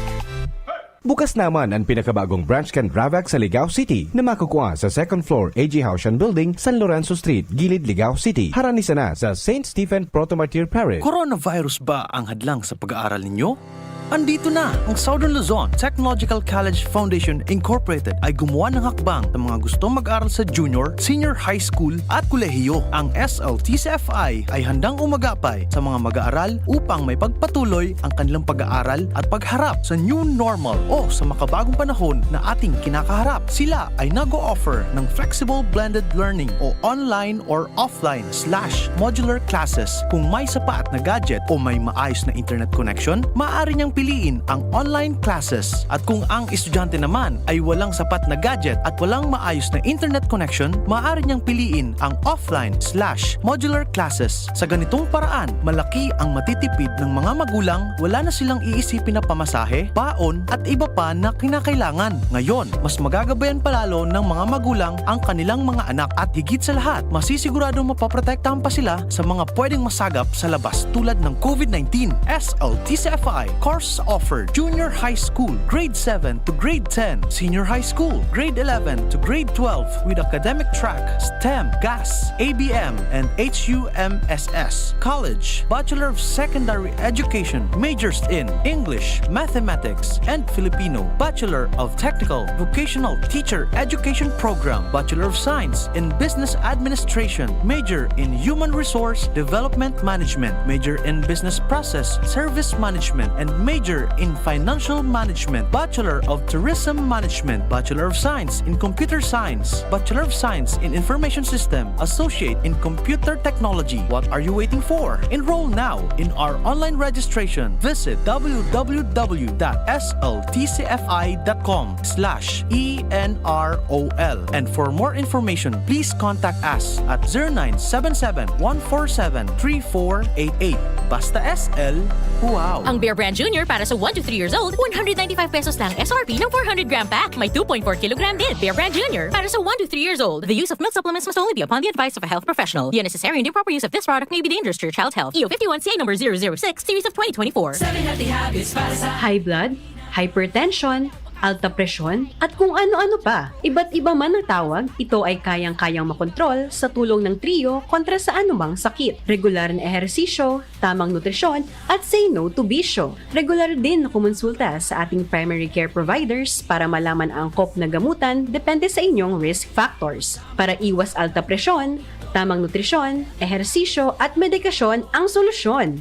Bukas naman an pinakabagong branch kan Ravax sa Ligao City, na makukua sa second floor A G Haushan Building, San Lorenzo Street, Gilid, Ligao City. Harani sana sa Saint Stephen Protomartyr Parish. Coronavirus ba ang hadlang sa pag-aaral ninyo? Andito na ang Southern Luzon Technological College Foundation Incorporated ay gumawa ng hakbang sa mga gustong mag-aral sa junior, senior high school at kolehiyo. Ang S L T C F I ay handang umagapay sa mga mag-aaral upang may pagpatuloy ang kanilang pag-aaral at pagharap sa new normal o sa makabagong panahon na ating kinakaharap. Sila ay nag-o-offer ng flexible blended learning o online or offline slash modular classes. Kung may sapat na gadget o may maayos na internet connection, maaari niyang piliin ang online classes. At kung ang estudyante naman ay walang sapat na gadget at walang maayos na internet connection, maaari niyang piliin ang offline slash modular classes. Sa ganitong paraan, malaki ang matitipid ng mga magulang, wala na silang iisipin na pamasahe, baon, at iba pa na kinakailangan. Ngayon, mas magagabayan pa lalo ng mga magulang ang kanilang mga anak at higit sa lahat, masisiguradong mapoprotektahan pa sila sa mga pwedeng masagap sa labas tulad ng COVID nineteen. S L T C F I course offered: Junior High School, Grade seven to Grade ten, Senior High School, Grade eleven to Grade twelve with academic track, STEM, GAS, A B M, and H U M S S. College, Bachelor of Secondary Education, majors in English, Mathematics, and Filipino. Bachelor of Technical Vocational Teacher Education Program, Bachelor of Science in Business Administration, major in Human Resource Development Management, major in Business Process Service Management, and major in Financial Management, Bachelor of Tourism Management, Bachelor of Science in Computer Science, Bachelor of Science in Information System, Associate in Computer Technology. What are you waiting for? Enroll now in our online registration. Visit w w w dot s l t c f i dot com slash e n r o l. And for more information, please contact us at zero nine seven seven, one four seven, three four eight eight. Basta S L, wow! Ang Bear Brand Junior para sa one to three years old, one hundred ninety-five pesos lang S R P ng four hundred gram pack. May two point four kilogram din. Bear Brand Junior para sa one to three years old. The use of milk supplements must only be upon the advice of a health professional. The unnecessary and improper use of this product may be dangerous to your child's health. E O fifty-one C A number zero zero six, series of twenty twenty-four. Seven healthy habits para sa high blood, hypertension, alta presyon, at kung ano-ano pa. Iba't iba man na tawag, ito ay kayang-kayang makontrol sa tulong ng Trio kontra sa anumang sakit. Regular na ehersisyo, tamang nutrisyon, at say no to bisyo. Regular din na kumonsulta sa ating primary care providers para malaman ang angkop na gamutan depende sa inyong risk factors. Para iwas alta presyon, tamang nutrisyon, ehersisyo at medikasyon ang solusyon.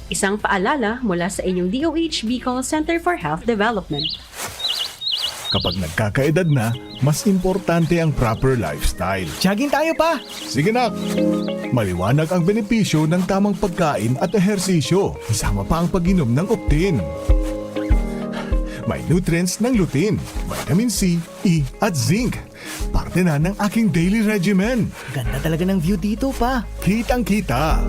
Isang paalala mula sa inyong D O H Bicol Center for Health Development. Kapag nagkakaedad na, mas importante ang proper lifestyle. Jogging tayo pa! Sige, nak! Maliwanag ang benepisyo ng tamang pagkain at ehersisyo, kasama pa ang pag-inom ng Optin. May nutrients ng lutein, vitamin C, E at zinc. Parte na ng aking daily regimen. Ganda talaga ng view dito, pa. Kitang-kita.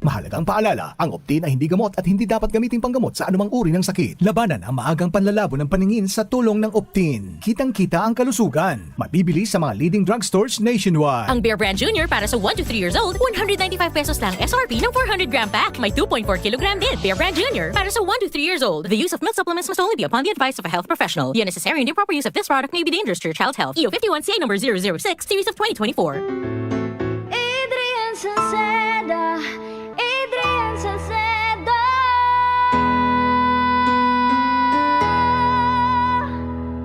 Mahalagang paalala, ang Optin ay hindi gamot at hindi dapat gamiting panggamot sa anumang uri ng sakit. Labanan ang maagang panlalabo ng paningin sa tulong ng Optin. Kitang-kita ang kalusugan. Mabibili sa mga leading drugstores nationwide. Ang Bear Brand Junior para sa one to three years old, one hundred ninety-five pesos lang S R P ng four hundred gram pack. May two point four kilogram din. Bear Brand Junior para sa one to three years old. The use of milk supplements must only be upon the advice of a health professional. The unnecessary and improper use of this product may be dangerous to your child's health. E O fifty-one C A number zero zero six, series of twenty twenty-four. Adrian Salceda, Adrian Salceda.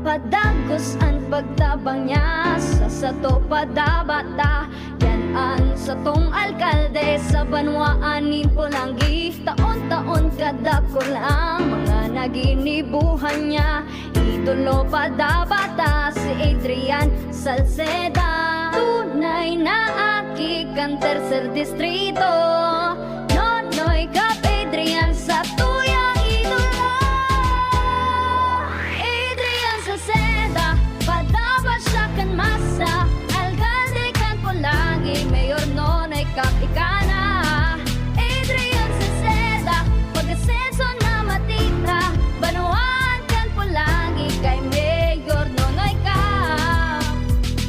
Padagos an pagtabang niya sa sato padabata. Yan an satong alkalde sa banwaan nin Polangui. Taon-taon kadakul ang mga naginibuhan niya. Idolo padabata si Adrian Salceda. Tunay na aki kan tercer distrito. Nonoy Cap Adrian sa tuyang idolo. Adrian Salceda, padaba siya kan masa. Alkalde kan Polangui, Mayor Nonoy Cap ika na. Adrian Salceda, pag-asenso na matira. Banwaan kan Polangui kay Mayor Nonoy Cap.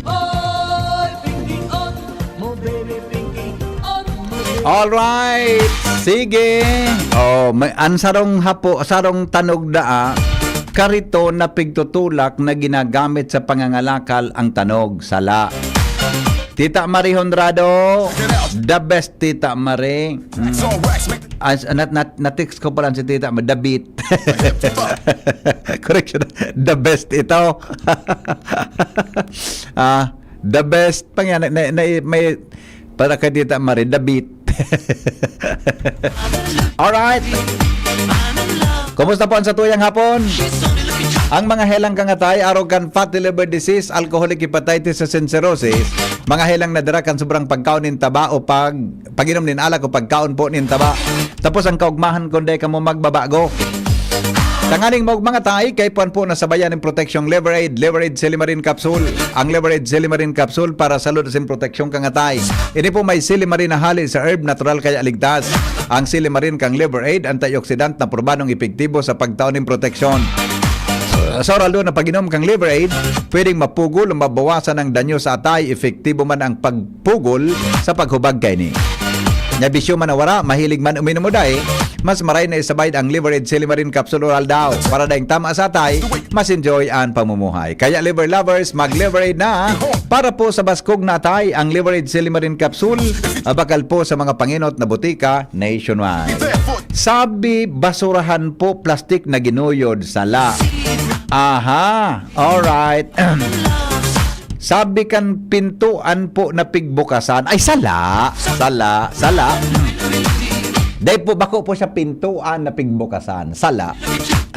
Oy, Pinky, on mo, baby, Pinky, on mo, baby. Alright. Sige. Oh, may an sarong hapo, sarong tanog daa. Karito na pigtutulak na ginagamit sa pangangalakal ang tanog, sala. Tita Marie Honrado, the best Tita Marie. Mm. As, nat, nat, na-text ko pa lang si Tita, ma-, the beat. Correction, the best ito. Ah, the best. Pang yan, na, na, may, para kay Tita Marie, the beat. Alright. Kumusta po ang satuyang hapon? Ang mga helang kangatay, arog kan fatty liver disease, alcoholic hepatitis sa cirrhosis, mga helang nadara kan sobrang pagkaon nin taba o pag, pag-inom nin alak o pagkaon po nin taba. Tapos ang kaugmahan kung di kamo magbabago. Tanganing maugma ngata, kaipuhan po na sabayan nin proteksyong Liver Aid, Liver Aid Silimarin Capsule. Ang Liver Aid Silimarin Capsule para sa lud sin proteksyon kang atay. Ini po may silimarin na hali sa herb, natural kaya ligtas. Ang silimarin kang Liver Aid, antioxidant na probadong epektibo sa pagtao nin proteksyon. Sa oral na pag-inom kang Liver Aid, pwedeng mapugol o mabawasan ang danyo sa atay, epektibo man ang pag pugol sa paghubag kaini. Nya bisyo man o wara, mahilig man uminom o dai, mas maray na isabayan ang Liver Aid Silimarin Capsule Oral daw. Para daing tama sa atay, mas enjoy an pamumuhay. Kaya Liver Lovers, mag Liver Aid na para po sa baskog na atay ang Liver Aid Silimarin Capsule, ah, bakal po sa mga pangenot na botika nationwide. Sabi, basurahan po, plastik na ginuyod, sala. Aha, alright. Sabi kan pintuan po na pigbukasan. Ay, sala. Sala. Sala. Dahil po, bako po siya pintuan na pigbukasan. Sala.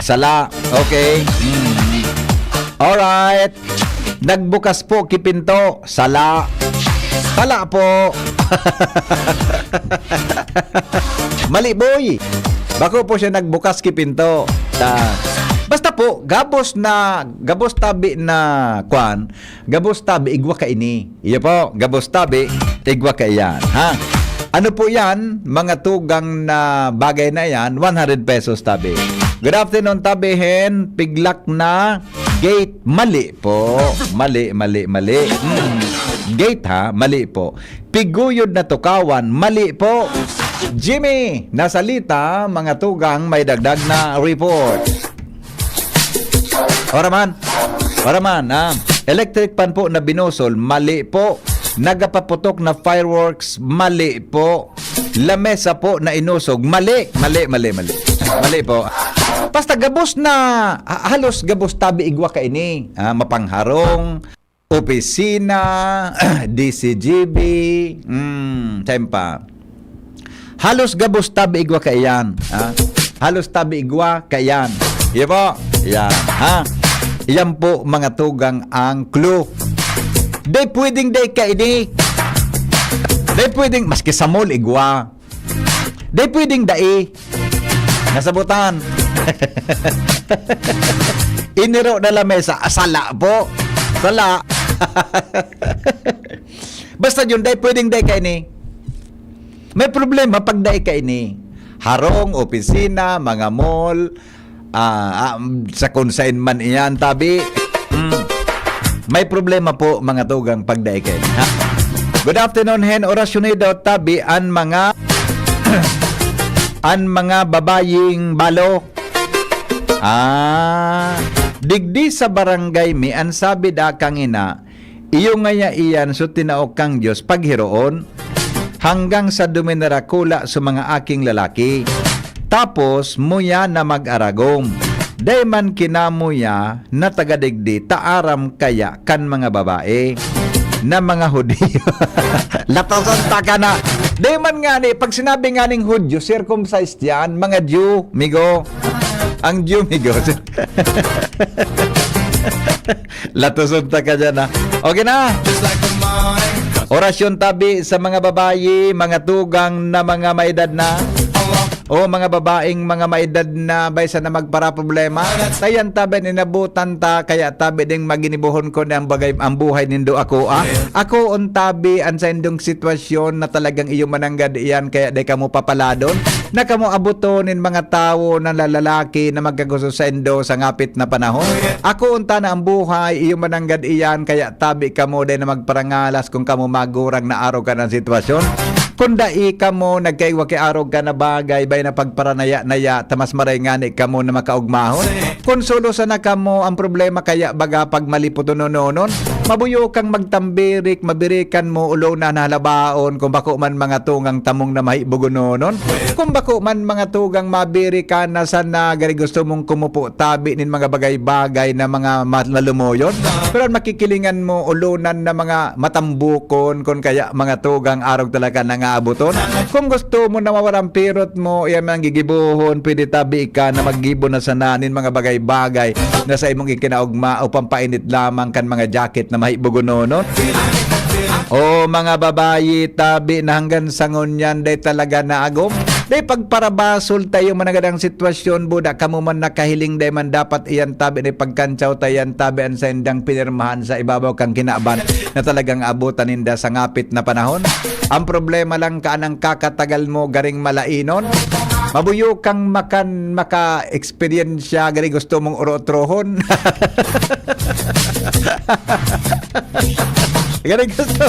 Sala. Okay. Mm. Alright. Nagbukas po ki pinto. Sala. Sala po. Mali, boy. Bako po siya nagbukas ki pinto. Sa, basta po, gabos na, gabos tabi na, kwan, gabos tabi, igwa kaini. Iyo po, gabos tabi, igwa kaiyan. Ha? Ano po yan? Mga tugang na bagay na yan, one hundred pesos tabi. Good afternoon, tabi, hen. Piglak na gate. Mali po. Mali, mali, mali. Mm. Gate, ha? Mali po. Piguyod na tukawan. Mali po. Jimmy, nasalita, mga tugang, may dagdag na report. Ora man. Ora man, ha? Electric fan po na binusol, mali po. Nagapaputok na fireworks, mali po. Lamesa po na inusog, mali. Mali, mali, mali. Mali po. Basta gabos na, ha- halos gabos tabi igwa kaini. Ha? Mapangharong, opisina, D C G B, mm, saan pa? Halos gabos tabi igwa kaiyan, ha? Halos tabi igwa kaiyan. Iyo po. Yan, ha? Yan po, mga tugang, ang clue. Di pwedeng di kaini. Di pwedeng, maski sa mall, igwa. Di pwedeng dai. Nasabutan. Iniro na lamesa. Ah, sala po. Sala. Basta yun, dai pwedeng dai kaini. May problema pag dai kaini. Harong, opisina, mga mall, ah, ah, sa kung saan man iyan, tabi. Mm. May problema po, mga tugang, pag dai kaini, ha? Good afternoon, Hen. Orasyon ni daw, tabi, an mga, an mga babaying balo. Ah, digdi sa barangay mi, an sabi da kang ina, iyo ngaya iyan so tinao kang Dios paghiroon, hanggang sa duminerakula sa mga aking lalaki. Tapos, muya na mag-aragom. Dai man kinamo ya na taga digdi, ta aram kaya kan mga babae na mga Hudiyo. Latoson ta ka na. Dai man ngani, pag sinabi nganing Hudyo, circumcised yan, mga Jew, migo. Ang Jew, migo. Latoson ta ka dyan, ha? Okay na. Orasyon tabi sa mga babayi, mga tugang na mga maedad na. O mga babaeng mga maedad na, bay, sana magparaproblema. Tayan tabi, inabutan ta, kaya tabi ding maginibohon ko na ang bagay, ang buhay nindo ako, ah. Ako, on tabi, ang saindong sitwasyon na talagang iyo mananggad iyan, kaya di kamo papaladon. Na kamo abuton nin mga tawo na lalaki na magkagusto saindo sa ngapit na panahon. Ako, unta na ang buhay, iyo mananggad iyan, kaya tabi kamo, dai na magparangalas kung kamo magurang na arog kan ang sitwasyon. Kun dai kamo nagkaigwa ki arog kan na bagay, bay na pagparanaya-naya, ta mas maray ngani kamo na makaogmahon. Kun solo sana kamo, ang problema kaya baga pag malipotononon, mabuyo kang magtambirik, mabirikan mo, ulo na nahalabaon, kung bako man mga tungang tamong na mahibugononon, kung bako man mga tugang mabirikan na sana gari gusto mong kumupo tabi nin mga bagay-bagay na mga ma-, malumoyon. Pero ang makikilingan mo, ulunan na mga matambukon, kun kaya mga tugang arog talaga na nga abuton. Kung gusto mo na mawara ang pirot mo, iyan man ang gigibohon, pwede tabi ka na maggibo na sana nin mga bagay-bagay na sa imong ikinaugma o pampainit lamang kan mga jacket na mahibugononon. O mga babayi, tabi na hanggan sa ngunyan, dai talaga naagom. Dai pagparabasol tayo managadang sitwasyon, buda kamo man nakahiling, dai man dapat iyan tabi na ipagkantsaw ta iyan tabi an saindang pinirmahan sa ibabaw kan kinaban na talagang abutan ninda sa ngapit na panahon. Ang problema lang, kaanang kakatagal mo garing malainon. Mabuyo kang makan, maka-eksperyensya, gari gusto mong uro-otrohon. Gari gusto,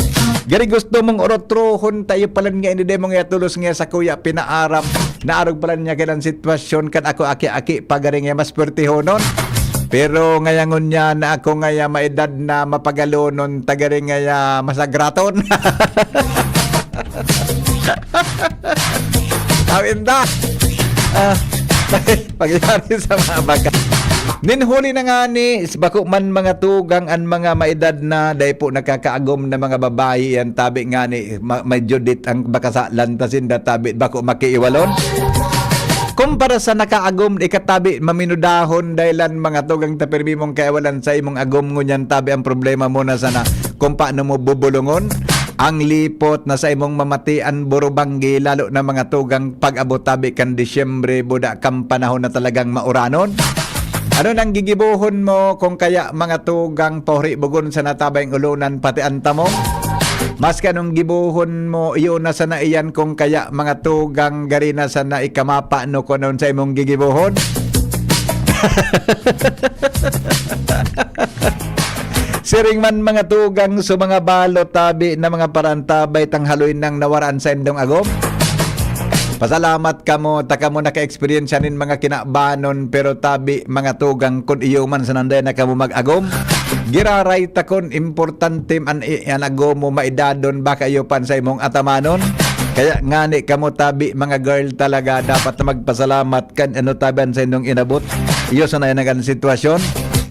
gari gusto mong uro-otrohon tayo palan nga, hindi mo nga tulos nga sa kuya pinaaram. Naarog palan niya kailan sitwasyon kan ako aki-aki pa gari nga mas pwertehonon. Pero ngayangon niya na ako ngaya maedad na mapagalonon, ta gari ngaya masagraton. Awin da. Ah, pagyari sa mga baka. Nin huli na nga ni, bako man mga tugang an mga maedad na, dai po nakakaagom na mga babayi yan, tabi nga ni, ma-, may judit ang baka sa lantasin da tabi, bako makiiwalon. Kumpara sa nakaagom, ikatabi, maminudahon, dahil ang mga tugang ta pirmi mong kaiwalan sa imong agom, ngunyan tabi ang problema mo na sana kung paano mo bubulungon. Ang lipot na sa imong mamati an burubanggi, lalo na mga tugang pag-abot tabi kan Disyembre, buda kang panahon na talagang mauranon. Ano nang gigibohon mo kung kaya mga tugang pahuri bugon sa natabay ang ulunan pati ang tamong? Maski anong gibohon mo, iyo na sana iyan kung kaya mga tugang gari na sana ikamapa no kung ano sa imong gigibohon. Siring man mga tugang sa mga balo tabi na mga parantabay tang haloy nang nawaraan sa indong agom. Pasalamat kamo, ta kamo naka-eksperyensya nin mga kinabanon, pero tabi, mga tugang, kun iyo man sananday na kamo mag-agom. Giraray ta kun importante an, i-, an agom mo maidadon, baka iyo pan sa imong atamanon. Kaya ngani kamo tabi, mga girl, talaga dapat na magpasalamat kan ano tabi an sa inyong inabot. Iyo sana yan ang sitwasyon.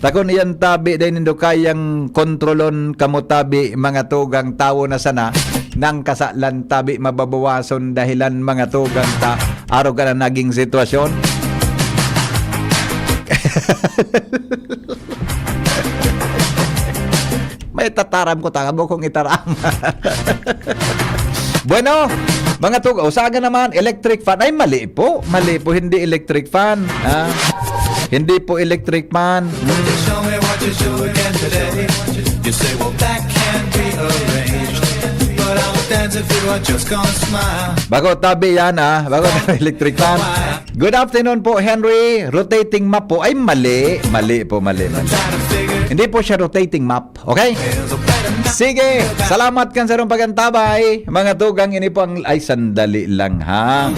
Ta kun iyan tabi, dai nindo kayang kontrolon, kamo tabi, mga tugang, tawo na sana, nang kasalan tabi mababawason dahilan, mga tugang, ta arog ka na naging sitwasyon. May tataram ko, tanga mo kung itaram. Bueno, mga tugang, usaga naman, electric fan. Ay, mali po. Mali po, hindi electric fan. Ha? Hindi po electric fan. Hmm. Show me what you show again today. You say, well, that can be arranged. But I'll dance if you are just gonna smile. Bako tabi yan, ah. Bako tabi electric fan. Good afternoon po, Henry. Rotating map po. Ay, mali. Mali po, mali, mali. Try to figure Hindi po siya rotating map. Okay? it out better now. Sige, salamat kan sarong pagantabay. Mga tugang, ini po ang... Ay, sandali lang, ha?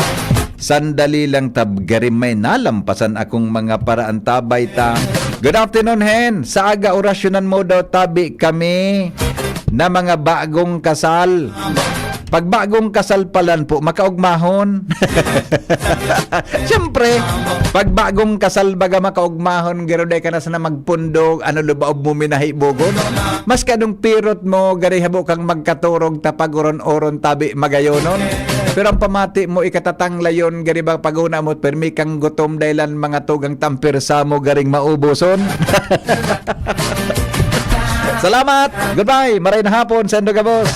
Sandali lang, tab, gari may nalampasan akong mga paraantabay ta. Good afternoon, Hen. Sa aga orasyonan mo daw tabi kami na mga bagong kasal. Pag bagong kasal palan po, makaugmahon. Siyempre, pag bagong kasal baga makaugmahon, garo day ka na sana magpundog, ano, lubaob mo minahibogon. Mas kadong pirot mo, gari habo kang magkaturog, ta pag-oron-oron tabi magayonon. Pero ang pamati mo, ikatatanglayon, gari ba paguna mo, permi kang gutom, dahilan mga tugang tampirsa mo, garing maubuson. Salamat! Goodbye! Maray na hapon, Sendo Gabos!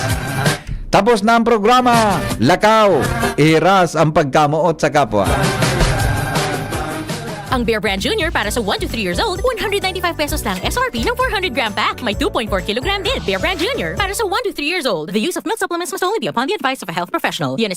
Tapos na ang programa. Lakaw, ihiras ang pagkamoot sa kapwa. Ang Bear Brand Junior para sa one to three years old, one hundred ninety-five pesos lang S R P ng four hundred gram pack. May two point four kilogram din. Bear Brand Junior para sa one to three years old. The use of milk supplements must only be upon the advice of a health professional. Yan